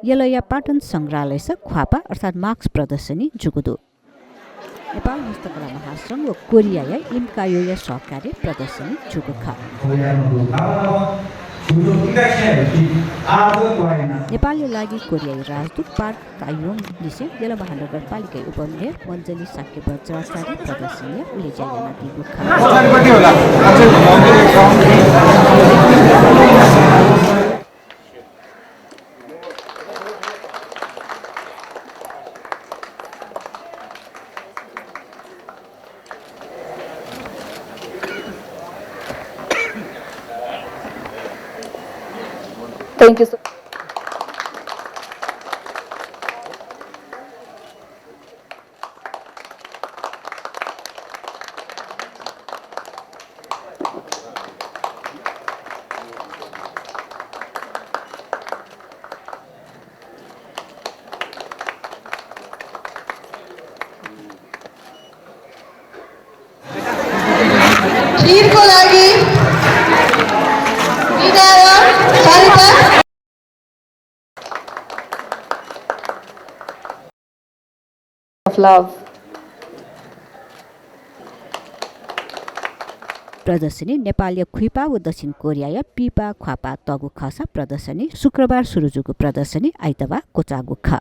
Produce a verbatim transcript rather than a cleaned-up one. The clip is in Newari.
यलया पाटन संग्रहालयस ख्वाःपाः अर्थात् mask प्रदर्शनी जूगु दु। नेपाल हस्तकला महासंघ व कोरियाया इम्कायोया सहकार्यय् प्रदर्शनी जूगु खः। नेपालया लागि कोरियाया राजदूत पार्क तायोङ लिसें यल महानगरपालिकाया उपमेयर मञ्जली शाक्य वज्राचार्य प्रदर्शनीया उलेज्या यानादीगु खः। Thank you so खीरको लागि विनय सरिता। Of love। प्रदर्शनी नेपालया खुइपाः व दक्षिण कोरियाया पीपाः ख्वाःपाः तःगु खःसा प्रदर्शनी शुक्रबार सुरु जूगु प्रदर्शनी आइतबार क्वचाःगु खः।